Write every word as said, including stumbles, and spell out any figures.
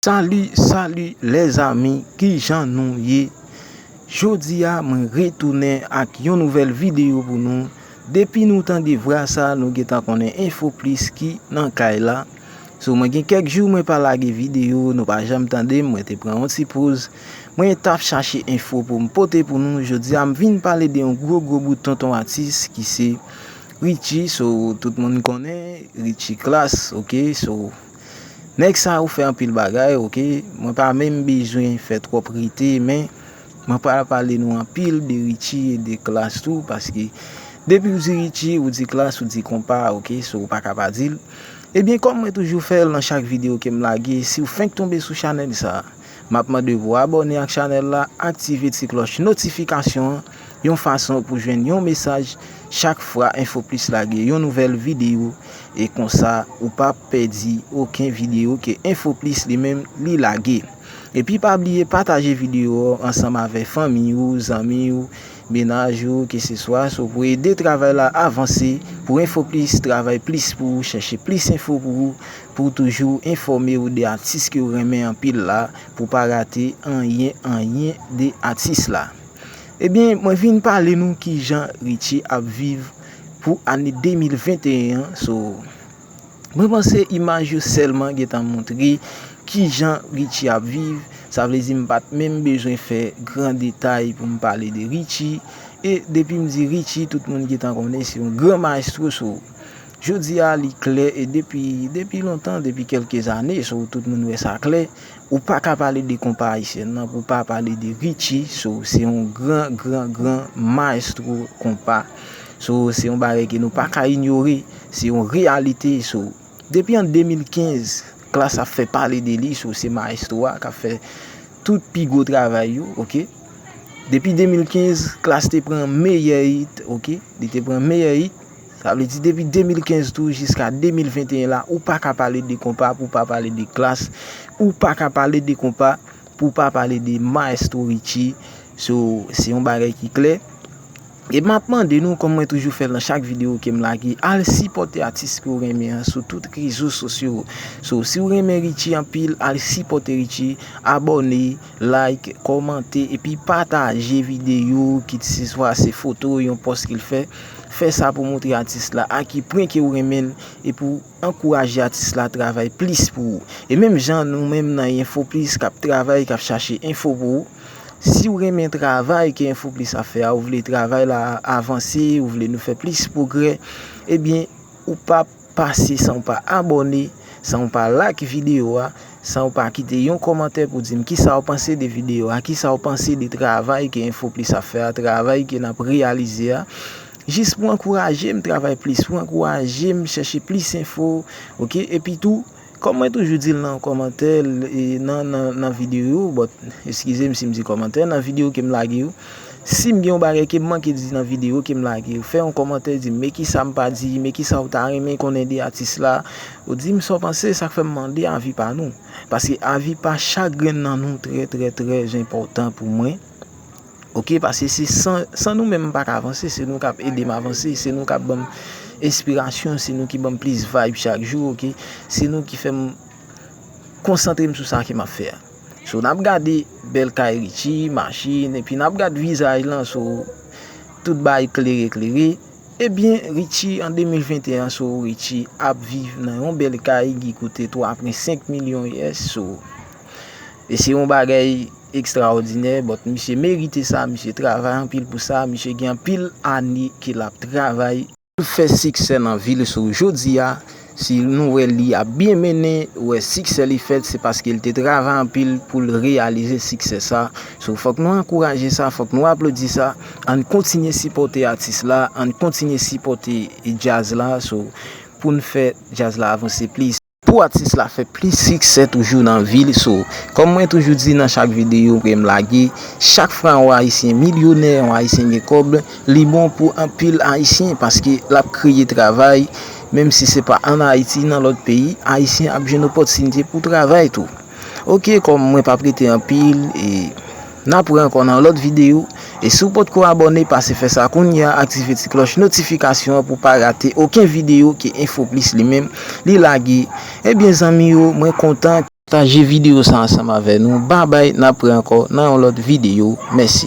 Salut, salut les amis, kijan nou ye? Jodi a, mwen retounen ak yon nouvèl videyo pou nou. Depi nou tande vwa sa, nou gentan konnen Info Plus ki nan kay la. So, mwen gen kèk jou mwen pa lage videyo, nou pa janm tande m, mwen te pran yon ti poz. Mwen t ap chache enfo pou m pote pou nou. Jodi a, m vin pale de yon gwo, gwo bout tonton atis ki se Richie. So, tout moun konnen Richie Class, ok? So, nèg sa ou fè anpil bagay, ok? Mwen pa menm bezwen fè twòp rete, men mwen pral pale nou anpil de Richie e de Class tou, paske depi w di Richie, ou di Class, ou di konpa, ok? So, ou pa ka pa di l. Ebyen, kòm mwen toujou fè l nan chak videyo ke m lage, si w fenk tonbe sou chanèl sa, m ap mande w pou w abòne ak chanèl la, aktive ti klòch notifikasyon an, yon fason pou jwenn yon mesaj chak fwa Info Plus lage yon nouvèl videyo, e konsa ou p ap pèdi okenn videyo ke Info Plus li menm li lage. Epi pa bliye pataje videyo a ansanm avèk fanmi w, zanmi w, mennaj ou, keseswa, so pou ede travay la avanse, pou Info Plus travay plis pou ou, chèche plis enfo pou ou, pou w toujou enfòme w de atis ke w renmen anpil la, pou w pa rate anyen, anyen de atis la. Ebyen, mwen vin pale nou kijan Richie ap viv pou ane de mil venteyen an, so, mwen panse imaj yo sèlman gentan montre kijan Richie ap viv. Sa vle di m pa t menm bezwen fè gran detay pou m pale de Richie. E depi m di Richie, tout moun gentan konnen se yon gran mayestwo. So, jodi a, li klè e depi, depi lontan, depi kèlke zane, so, tout moun wè sa klè. Ou pa ka pale de konpa ayisyèn nan pou w pa pale de Richie. So, se yon gran, gran, gran mayestwo konpa. So, se yon bagay ke nou pa ka inyore. Se yon reyalite. So, depi an de mil kenz, Class ap fè pale de li. So, se mayestwo a k ap fè tout pi gwo travay yo, ok? Depi de mil kenz, Class te pran meyè hit, ok? Li te pran meyè hit. Sa vle di, depi de mil kenz tou jiska de mil venteyen la, ou pa ka pale de konpa pou w pa pale de Class. Ou pa ka pale de konpa pou w pa pale de Maestro Richie. So, se yon bagay ki klè. E m ap mande nou, kòm mwen toujou fè l nan chak videyo ke m lage, al sipòte atis ke w renmen an sou tout rezo sosyo. So, si w renmen Richie anpil, al sipòte Richie, abòne, like, kòmante, epi pataje videyo, kit se swa se foto, yon pòs ke l fè. Fè sa pou montre atis la a ki pwen ke w renmen l e pou ankouraje atis la travay plis pou ou. E menm jan nou menm nan Info Plus k ap travay, k ap chache enfo pou ou, si w renmen travay ke Info Plus ap fè a, ou vle travay la avanse, ou vle nou fè plis pwogrè, ebyen, ou p ap pase san w pa abòne, san w pa like videyo a, san w pa kite yon kòmantè pou di m kisa w panse de videyo a, kisa w panse de travay ke Info Plus ap fè a, travay ke n ap reyalize a. Jis pou ankouraje m travay plis, pou ankouraje m chèche plis enfo, ok? Epi tou, kòm mwen toujou di l nan kòmantè, e, nan, nan, nan videyo yo, but, eskize m si m di kòmantè, nan videyo ke m lage yo, si m gen yon bagay ke m manke di nan videyo ke m lage yo, fè yon kòmantè, di m, men kisa m pa di, men kisa w ta renmen konnen de atis la, ou di m sa w panse, sa k fè m mande avi pa nou. Paske avi pa chak grenn nan nou trè, trè, trè enpòtan pou mwen. Ok, paske se san, san nou menm m pa ka avanse, se nou k ap ede m avanse, se nou k ap ban m enspirasyon, se nou ki ban m plis vibe chak jou, ok? Se nou ki fè m konsantre m sou sa ke m ap fè a. So, n ap gade bèl kay Richie, machin, epi n ap gade vizaj lan, so, tout bagay klere, klere. Ebyen, Richie an de mil venteyen an, so, Richie ap viv nan yon bèl kay ki koute twa pwen senk milyon U S, so, e se yon bagay ekstraòdinè, but misye merite sa, misye travay anpil pou sa, misye gen anpil ane ke l ap travay pou l fè siksè nan vi l. So, jodi a, si nou wè li ap byen mennen, wè siksè li fèt, se paske l te travay anpil pou l reyalize siksè sa. So, fòk nou ankouraje sa, fòk nou aplodi sa. Ann kontinye sipòte atis la, ann kontinye sipòte djaz la, so, pou n fè djaz la avanse plis. Pou atis la fè plis siksè toujou nan vi l. So, kòm mwen toujou di nan chak videyo ke m lage, chak fwa yon Ayisyen milyonè, yon Ayisyen gen kòb, li bon pou anpil Ayisyen paske l ap kreye travay, menm si se pa ann Ayiti, nan lòt peyi, Ayisyen ap jwenn opòtinite pou travay tou. Ok, kòm mwen p ap rete anpil, e n ap wè ankò nan lòt videyo. E si w potko abòne, pase fè sa kounye a, aktive ti klòch notifikasyon an pou w pa rate okenn videyo ke Info Plus li menm li lage. Ebyen, zanmi yo, mwen kontan Pataje videyo sa ansanm avè nou. Babay, n ap wè ankò nan yon lòt videyo. Mèsi.